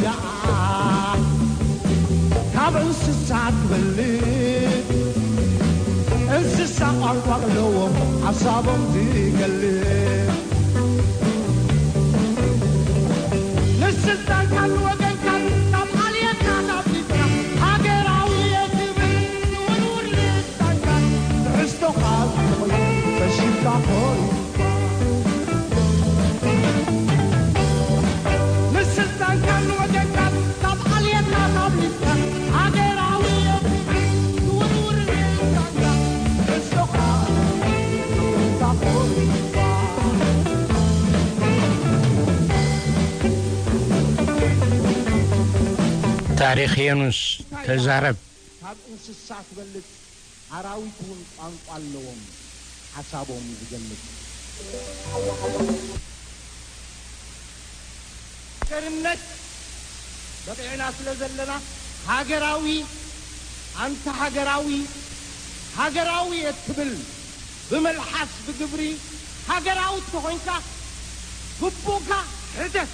ደኣ ካብ እንስሳ ትበልጽ። እንስሳ ቋንቋ ኣለዎም ሓሳቦም ዝገልጽ። ንስልጣንካን ንወገንካን ካብ ዓልየትካ ናብ ሊትካ ሃገራዊ እየ ትብል ዝውርውር ልሳንካ ትሕዝቶኻ ዝኾነ ፈሺልካ ኮይኑ ንስልጣንካን ንወገንካን ካብ ዓልየትካ ካብ ሊትካ ሃገራዊ እየ ትብል ዝውርውር ልሳንካ ትሕዝቶኻ ታሪኽ የኑስ ተዛረብ። ካብ እንስሳ ትበልጽ ኣራዊት እውን ቋንቋ ኣለዎም ሓሳቦም ዝገልጽ። ገርነት በቂዕና ስለ ዘለና ሃገራዊ ኣንታ ሃገራዊ ሃገራዊ እትብል ብመልሓስ ብግብሪ ሃገራዊ ተኾይንካ ግቡእካ ሕተት።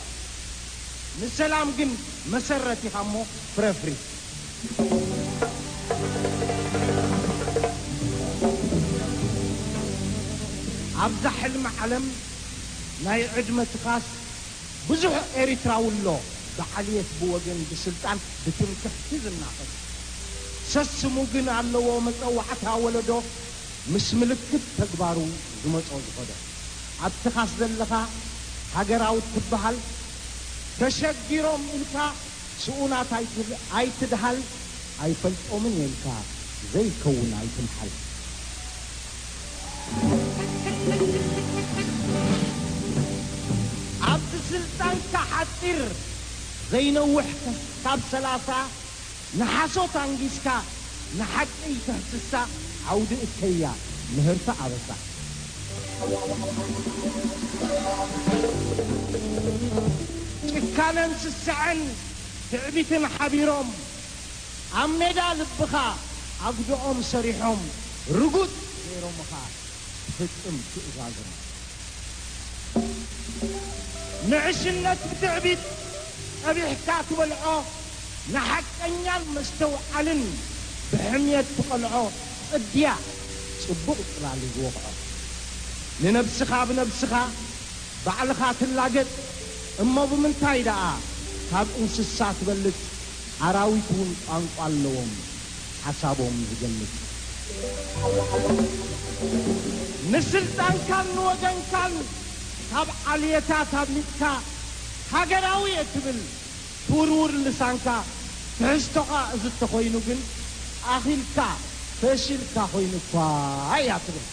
ንሰላም ግን መሰረት ኢኻ እሞ ፍረፍሪ። ኣብዛ ሕልሚ ዓለም ናይ ዕድመ ትኻስ ብዙሕ ኤሪትራዊ ኣሎ ብዓልየት ብወገን ብስልጣን ብትምክሕቲ ዝናኸስ ሰስሙ ግን ኣለዎ መጸዋዕታ ወለዶ ምስ ምልክት ተግባሩ ዝመጾ ዝኸዶ ኣብ ትኻስ ዘለኻ ሃገራዊ ትበሃል ተሸጊሮም ኢልካ ስኡናት ኣይትድሃል ኣይፈልጦምን እየ ኢልካ ዘይከውን ኣይትምሓል። ኣብቲ ስልጣንካ ሓፂር ዘይነውሕ ካብ ሰላሳ ንሓሶት ኣንጊስካ ንሓቂ ይትሕስሳ ዓውዲ እከያ ምህርቲ ኣበሳ። ጭካነን ስስዐን ትዕቢትን ሓቢሮም ኣብ ሜዳ ልብኻ ኣጉድኦም ሰሪሖም ርጉጽ ገይሮምኻ ትፍጽም ትእዛዞም። ንዕሽነት ብትዕቢት ጠቢሕካ ትበልዖ፣ ንሓቀኛን መስተውዓልን ብሕምየት ትቐልዖ፣ ጽድያ ጽቡቕ ጽላል ዝወቕዖ። ንነብስኻ ብነብስኻ ባዕልኻ ትላገጽ፣ እሞ ብምንታይ ደኣ ካብ እንስሳ ትበልጽ? ኣራዊት እውን ቋንቋ ኣለዎም ሓሳቦም ዝገልጽ። ንስልጣንካን ንወገንካን ካብ ዓልየታት ኣብሊጥካ ሃገራዊ እየ ትብል ትውርውር ልሳንካ ትሕዝቶኻ እዚ ተኾይኑ ግን ኣኺልካ ፈሺልካ ኮይኑ እኳ እያ ትብል።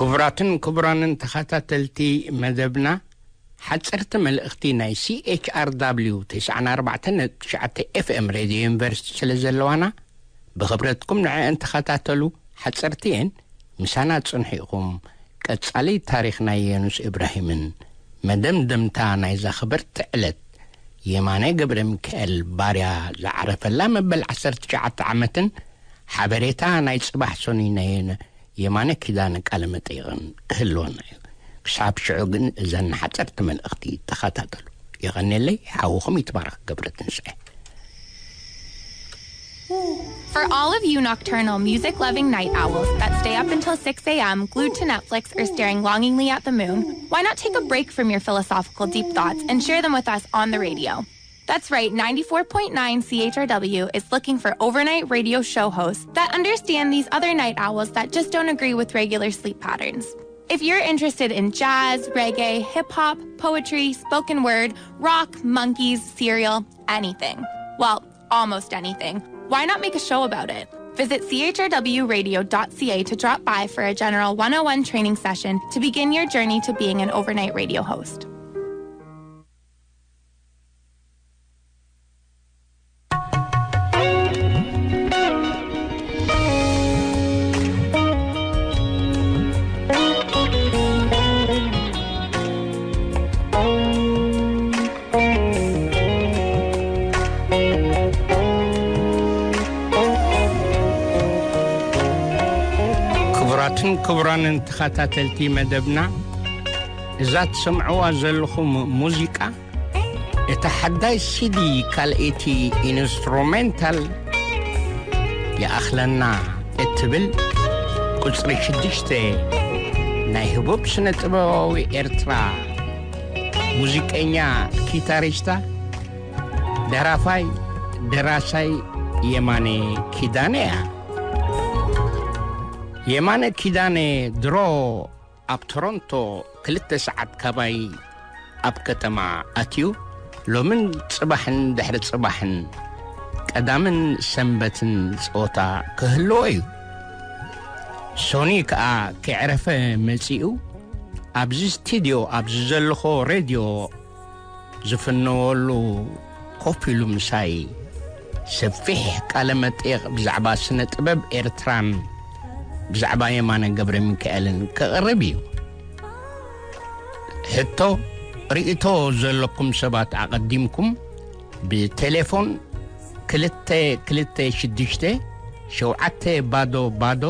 ክቡራትን ክቡራንን ተኸታተልቲ መደብና፣ ሓፀርቲ መልእኽቲ ናይ C H R W ተስዓን ኣርባዕተን ነጥቢ ትሽዓተ F M ሬድዮ ዩኒቨርሲቲ ስለ ዘለዋና፣ ብኽብረትኩም ንዐአን ተኸታተሉ። ሓፀርቲ እየን፣ ምሳና ፅንሑ ኢኹም። ቀፃሊ ታሪኽ ናይ የኑስ ኢብራሂምን መደምደምታ ናይዛ ክብርቲ ዕለት የማነ ገብረ ሚካኤል ባርያ ዝዓረፈላ መበል ዓሰርተ ትሽዓተ ዓመትን ሓበሬታ ናይ ፅባሕ ሰኑይ ናይ የማነ ኪዳነ ቃለ መጠይቕን ክህልወና እዩ። ክሳብ ሽዑ ግን እዘን ሓፀርቲ መልእኽቲ ተኸታተሉ። የቐኔለይ፣ ሓውኹም ይትባረኽ ገብረትንሳኤ። For all of you nocturnal, music loving night owls that stay up until six a m glued to Netflix or staring longingly at the moon, why not take a break from your philosophical deep thoughts and share them with us on the radio? That's right, ninety-four point nine C H R W is looking for overnight radio show hosts that understand these other night owls that just don't agree with regular sleep patterns. If you're interested in jazz, reggae, hip hop, poetry, spoken word, rock, monkeys, cereal, anything, well, almost anything, why not make a show about it? Visit C H R W radio dot C A to drop by for a general one oh one training session to begin your journey to being an overnight radio host. ክቡራንን ተኸታተልቲ መደብና፣ እዛ ትሰምዕዋ ዘለኹም ሙዚቃ፣ እታ ሓዳይ ሲዲ ካልኣይቲ ኢንስትሩሜንታል ይኣኽለና እትብል ቁጽሪ ሽዱሽተ ናይ ህቡብ ስነ ጥበባዊ ኤርትራ ሙዚቀኛ ኪታሪስታ ደራፋይ ደራሳይ የማነ ኪዳነ እያ። የማነ ኪዳነ ድሮ ኣብ ቶሮንቶ ክልተ ሰዓት ካባይ ኣብ ከተማ ኣትዩ፣ ሎምን ጽባሕን ድሕሪ ጽባሕን ቀዳምን ሰንበትን ጸወታ ክህልዎ እዩ። ሶኒ ከኣ ከዕረፈ መጺኡ ኣብዚ ስቱድዮ ኣብዚ ዘለኾ ሬድዮ ዝፍነወሉ ኮፍ ኢሉ ምሳይ ሰፊሕ ቃለ መጠይቕ ብዛዕባ ስነ ጥበብ ኤርትራን ብዛዕባ የማነ ገብረ ሚካኤልን ክቕርብ እዩ። ሕቶ ርእይቶ ዘለኩም ሰባት ኣቐዲምኩም ብቴሌፎን ክልተ ክልተ ሽዱሽተ ሸውዓተ ባዶ ባዶ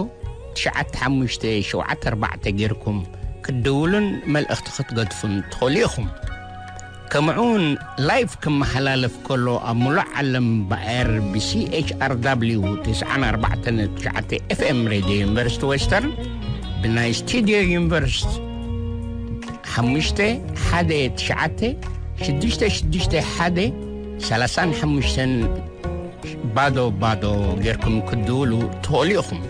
ትሽዓተ ሓሙሽተ ሸውዓተ ኣርባዕተ ጌርኩም ክትድውሉን መልእኽቲ ክትገድፉን ትኽእሉ ኢኹም። ከምኡውን ላይቭ ክመሓላለፍ ከሎ ኣብ ሙሉእ ዓለም ብኣየር ብሲኤችኣርዳብሊው ተስዓን ኣርባዕተን ትሽዓተ ኤፍኤም ሬድዮ ዩኒቨርሲቲ ዌስተርን ብናይ ስቱድዮ ዩኒቨርሲቲ ሓሙሽተ ሓደ ትሽዓተ ሽዱሽተ ሽዱሽተ ሓደ ሰላሳን ሓሙሽተን ባዶ ባዶ ጌርኩም ክትድውሉ ትኽእሉ ኢኹም።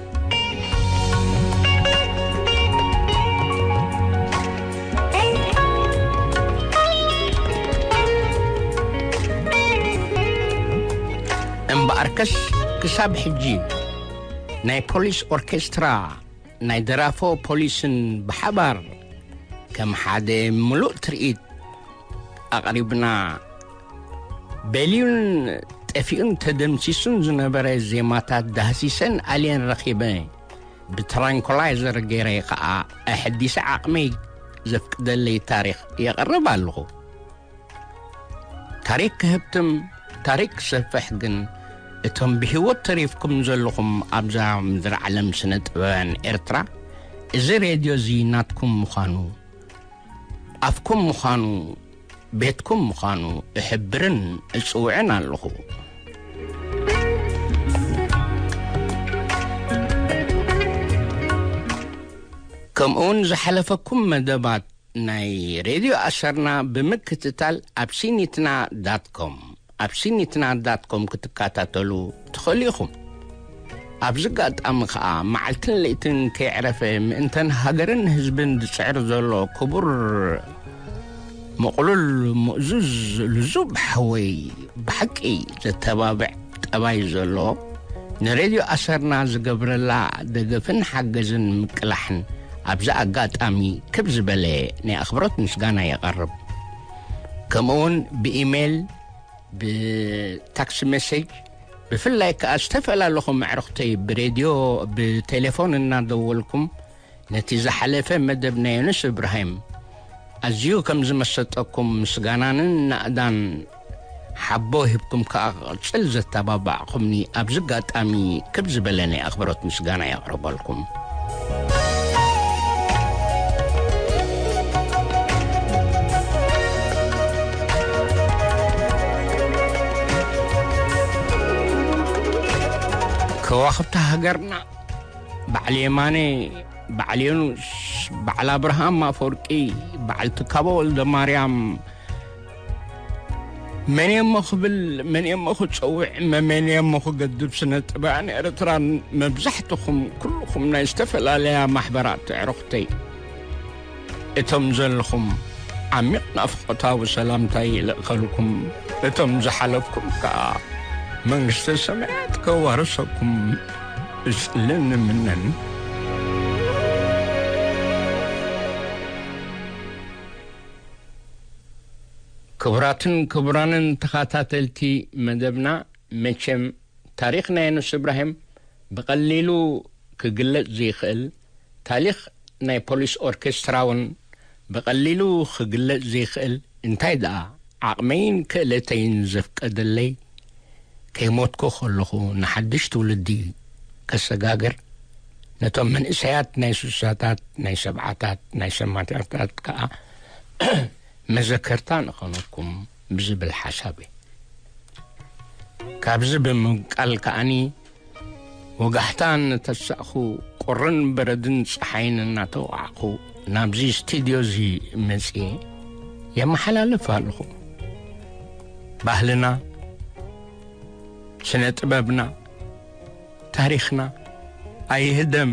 እምበኣርከስ ክሳብ ሕጂ ናይ ፖሊስ ኦርኬስትራ፣ ናይ ደራፎ ፖሊስን ብሓባር ከም ሓደ ምሉእ ትርኢት ኣቕሪብና፣ በልዩን ጠፊኡን ተደምሲሱን ዝነበረ ዜማታት ዳህሲሰን ኣልየን ረኺበ፣ ብትራንኮላይዘር ገይረ ኸኣ ኣሐዲሰ ዓቕመይ ዘፍቅደለይ ታሪኽ የቕርብ ኣለኹ። ታሪክ ክህብትም፣ ታሪክ ክሰፍሕ ግን፣ እቶም ብህይወት ተሪፍኩም ዘለኹም ኣብዛ ምድሪ ዓለም ስነ ጥበባውያን ኤርትራ፣ እዚ ሬድዮ እዚ ናትኩም ምዃኑ፣ ኣፍኩም ምዃኑ፣ ቤትኩም ምዃኑ እሕብርን እጽውዕን ኣለኹ። ከምኡውን ዝሓለፈኩም መደባት ናይ ሬድዮ ኣሰርና ብምክትታል ኣብ ሲኒትና ዳት ኮም፣ ኣብ ሲኒትና ዳት ኮም ክትከታተሉ ትኽእሉ ኢኹም። ኣብዚ ኣጋጣሚ ኸኣ መዓልትን ለይትን ከይዕረፈ ምእንተን ሃገርን ህዝብን ዝጽዕር ዘሎ ክቡር ምቕሉል ምእዙዝ ልዙብ ሓወይ፣ ብሓቂ ዘተባብዕ ጠባይ ዘሎ፣ ንሬድዮ ኣሰርና ዝገብረላ ደገፍን ሓገዝን ምቅላሕን ኣብዚ ኣጋጣሚ ክብ ዝበለ ናይ ኣኽብሮት ምስጋና የቐርብ። ከምኡውን ብኢሜይል፣ ብታክሲ ሜሴጅ፣ ብፍላይ ከኣ ዝተፈላለኹም ኣዕሩኽተይ ብሬድዮ፣ ብቴሌፎን እናደወልኩም ነቲ ዝሓለፈ መደብ ናይ ዮኑስ እብራሂም ኣዝዩ ከም ዝመሰጠኩም ምስጋናንን ናእዳን ሓቦ ሂብኩም ከኣ ክቕጽል ዘተባባዕኩምኒ ኣብዚ ኣጋጣሚ ክብ ዝበለ ናይ ኣኽብሮት ምስጋና የቕርበልኩም። ከዋኽብቲ ሃገርና በዓል የማነ፣ በዓል ዮኑስ፣ በዓል ኣብርሃም ኣፈወርቂ፣ በዓል ትካቦ ወልደ ማርያም፣ መን እሞ ክብል፣ መን እሞ ክጸውዕ፣ መን እሞ ክገድብ፣ ስነ ጥበባን ኤርትራን መብዛሕትኹም ኩልኹም ናይ ዝተፈላለያ ማሕበራት ኣዕሩኽተይ። እቶም ዘለኹም ዓሚቕ ናፍቖታዊ ሰላምታይ ይልእኸልኩም። እቶም ዝሓለፍኩም ከኣ መንግስተ ሰማያት ከዋርሰኩም እጽልን እምነን። ክቡራትን ክቡራንን ተኸታተልቲ መደብና፣ መቸም ታሪኽ ናይ ዮኑስ እብራሂም ብቐሊሉ ክግለጽ ዘይክእል፣ ታሪኽ ናይ ፖሊስ ኦርኬስትራ እውን ብቐሊሉ ክግለጽ ዘይክእል፣ እንታይ ደኣ ዓቕመይን ክእለተይን ዘፍቀደለይ፣ ከይሞትኩ ከለኹ ንሓድሽ ትውልዲ ከሰጋግር፣ ነቶም መንእሰያት ናይ ሱሳታት፣ ናይ ሰብዓታት፣ ናይ ሰማንያታት ከኣ መዘከርታ ንኾነኩም ብዝብል ሓሳብ እየ። ካብዚ ብምብቃል ከኣኒ፣ ወጋሕታ እናተሳእኹ፣ ቁርን በረድን ጸሓይን እናተወቃዕኩ፣ ናብዚ ስቱድዮ እዚ መጽየ የመሓላልፍ ኣለኹ። ባህልና፣ ስነ ጥበብና፣ ታሪኽና ኣይህደም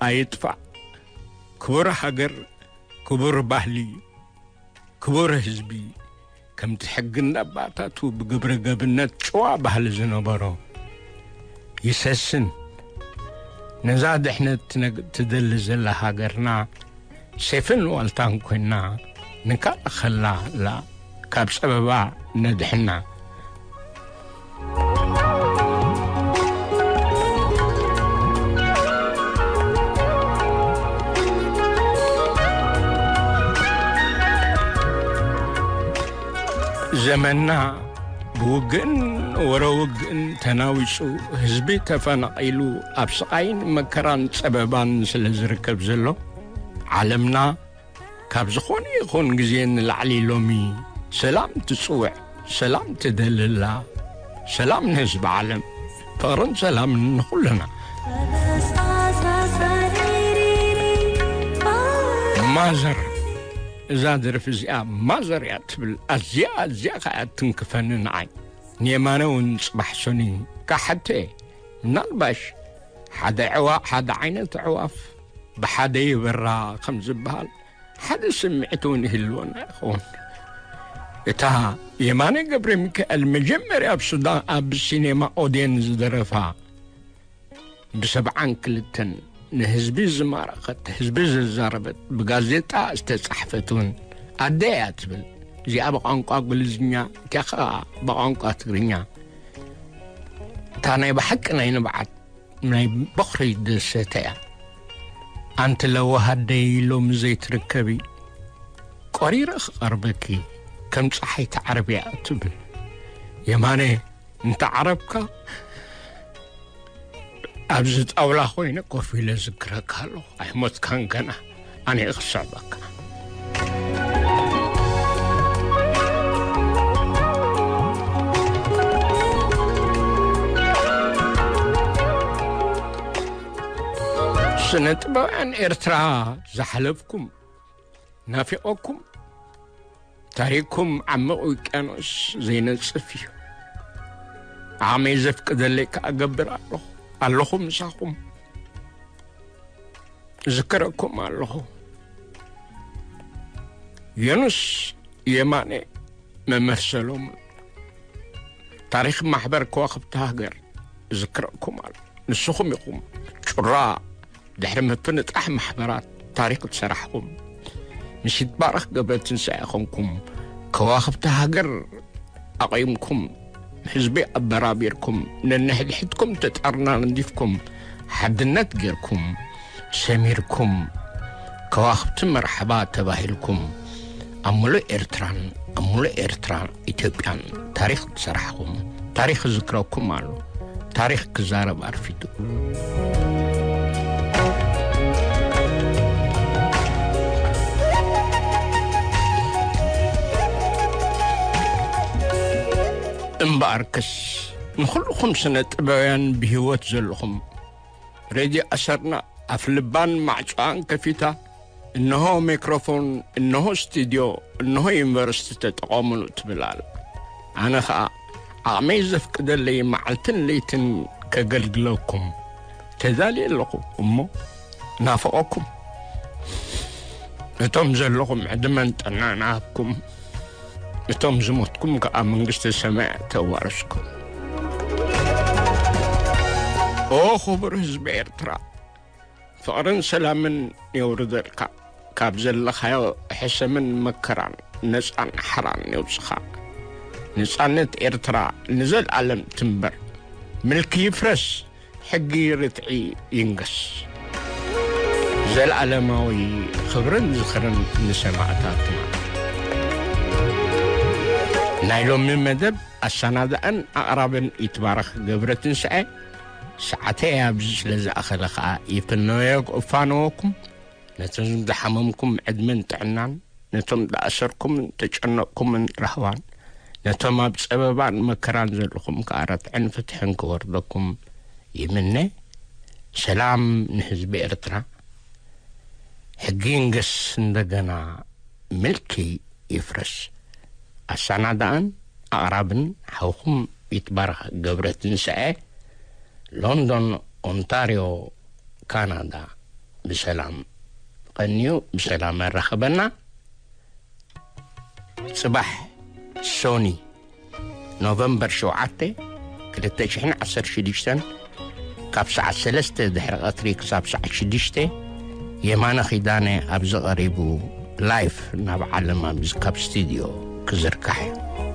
ኣይጥፋእ። ክቡር ሃገር፣ ክቡር ባህሊ፣ ክቡር ህዝቢ፣ ከምቲ ሕግን ኣባታቱ ብግብረ ገብነት ጭዋ ባህሊ ዝነበሮ ይሰስን። ነዛ ድሕነት ትነግ-፣ ትደሊ ዘላ ሃገርና ሴፍን ዋልታን ኮይና ንከላኸላ ኣላ። ካብ ጸበባ ነድሕና። ዘመንና ብውግእን ወረ ውግእን ተናዊጹ፣ ህዝቢ ተፈናቒሉ፣ ኣብ ስቓይን መከራን ጸበባን ስለ ዝርከብ ዘሎ፣ ዓለምና ካብ ዝኾነ ይኹን ግዜ ንላዕሊ ሎሚ ሰላም ትጽውዕ፣ ሰላም ትደልላ። ሰላም ንህዝቢ ዓለም፣ ፍቕርን ሰላምን ንኹልና። ማዘር፣ እዛ ደርፊ እዚኣ ማዘር እያ ትብል። ኣዝያ፣ ኣዝያ ከኣ ትንክፈኒ ንዓይ። ንየማነ እውን ጽባሕ ሰኑይ ክሓተ እየ። ምናልባሽ ሓደ ዕዋ-፣ ሓደ ዓይነት ኣዕዋፍ ብሓደ ይበራ ከም ዝበሃል፣ ሓደ ስምዒት እውን ይህልወና ይኸውን። እታ የማነ ገብረ ሚካኤል መጀመርያ ኣብ ሱዳን ኣብ ሲኔማ ኦዴን ዝደረፋ፣ ብሰብዓን ክልተን ንህዝቢ ዝማረኸት፣ ህዝቢ ዘዛረበት፣ ብጋዜጣ ዝተጻሕፈት እውን ኣደ እያ ትብል። እዚኣ ብቋንቋ እንግሊዝኛ፣ እቲኣ ኸኣ ብቋንቋ ትግርኛ። እታ ናይ ብሓቂ ናይ ንብዓት ናይ በኹሪ ደሰተ እያ። ኣንቲ ለዋህ ኣደይ ሎሚ ዘይትርከቢ፣ ቆሪረ ክቐርበኪ፣ ከም ጸሓይ ትዓርብያ ትብል። የማነ፣ እንተ ዓረብካ፣ ኣብዚ ጣውላ ኮይነ ኮፍ ኢለ ዝክረካ ኣለኹ። ኣይሞትካን ገና። ኣነ ክስዕበካ። ስነ ጥበባውያን ኤርትራ፣ ዝሓለፍኩም ናፊቐኩም። ታሪኽኩም ዓሚቕ ውቅያኖስ ዘይነጽፍ እዩ። ዓቕመይ ዘፍቅደለይ ከኣ እገብር ኣለኹ። ኣለኹ ምሳኹም። እዝክረኩም ኣለኹ። የኑስ የማነ መመሰሎም። ታሪኽ ማሕበር ከዋኽብቲ ሃገር እዝክረኩም ኣሎ። ንስኹም ኢኹም ጩራ ድሕሪ ምፍንጣሕ ማሕበራት ታሪኽ ዝሰራሕኹም። ምስ ይትባረኽ ገብረትንሳኤ ኾንኩም ከዋኽብቲ ሃገር ኣቑምኩም፣ ህዝቢ ኣበራቢርኩም፣ ነንሕድሕድኩም ተጠርናንዲፍኩም፣ ሓድነት ጌርኩም፣ ሰሚርኩም፣ ከዋኽብቲ መርሓባ ተባሂልኩም፣ ኣብ ሙሉእ ኤርትራን ኣብ ሙሉእ ኤርትራ ኢትዮጵያን ታሪኽ ዝሰራሕኹም፣ ታሪኽ ይዝክረኩም ኣሎ። ታሪኽ ክዛረብ ኣርፊዱ። እምበኣርከስ፣ ንኹልኹም ስነ ጥበባውያን ብህይወት ዘለኹም፣ ሬድዮ ኣሰርና ኣፍ ልባን ማዕጾኣን ከፊታ፣ እንሆ ሜክሮፎን፣ እንሆ ስቱድዮ፣ እንሆ ዩኒቨርሲቲ ተጠቐሙሉ ትብል ኣላ። ኣነ ኸኣ ዓቕመይ ዘፍቅደለይ መዓልትን ለይትን ከገልግለኩም ተዳልየ ኣለኹ እሞ ናፈቐኩም። እቶም ዘለኹም ዕድመን ጥዕናን ይሃብኩም። እቶም ዝሞትኩም ከኣ መንግስቲ ሰማያት ተዋርስኩም። ኦ ክቡር ህዝቢ ኤርትራ፣ ፍቕርን ሰላምን የውርደልካ። ካብ ዘለኻዮ ሕሰምን መከራን ነጻን ሓራን የውጽኻ። ነጻነት ኤርትራ ንዘልኣለም ትንበር። ምልኪ ይፍረስ፣ ሕጊ ርትዒ ይንገስ። ዘልኣለማዊ ክብርን ዝኽርን ንሰማእታትና። ናይ ሎሚ መደብ ኣሰናዳእን ኣቕራብን ይትባረኽ ገብረትንሳኤ። ሰዓተይ ኣብዚ ስለ ዝኣኸለ ኸኣ ይፍነዮ እፋነወኩም። ነቶም ዝሓመምኩም ዕድመን ጥዕናን፣ ነቶም ዝኣሰርኩምን ተጨነቕኩምን ራህዋን፣ ነቶም ኣብ ጸበባን መከራን ዘለኹም ከኣ ርትዕን ፍትሕን ክወርደኩም ይምነ። ሰላም ንህዝቢ ኤርትራ። ሕጊ ይንገስ እንደገና፣ ምልኪ ይፍረስ። ኣሰናዳእን ኣቕራብን ሓውኹም ይትባረኽ ገብረ ትንሳኤ፣ ሎንዶን ኦንታርዮ ካናዳ። ብሰላም ቀንዩ፣ ብሰላም ያራኽበና። ጽባሕ ሶኒ ኖቨምበር ሸውዓተ ክልተ ሽሕን ዓሰርተ ሽዱሽተን፣ ካብ ሰዓት ሰለስተ ድሕሪ ቀትሪ ክሳብ ሰዓት ሽዱሽተ፣ የማነ ኺዳነ ኣብዚ ቐሪቡ፣ ላይፍ ናብ ዓለም ኣብዚ ካብ ስቱድዮ ክዝርጋሕ እዩ።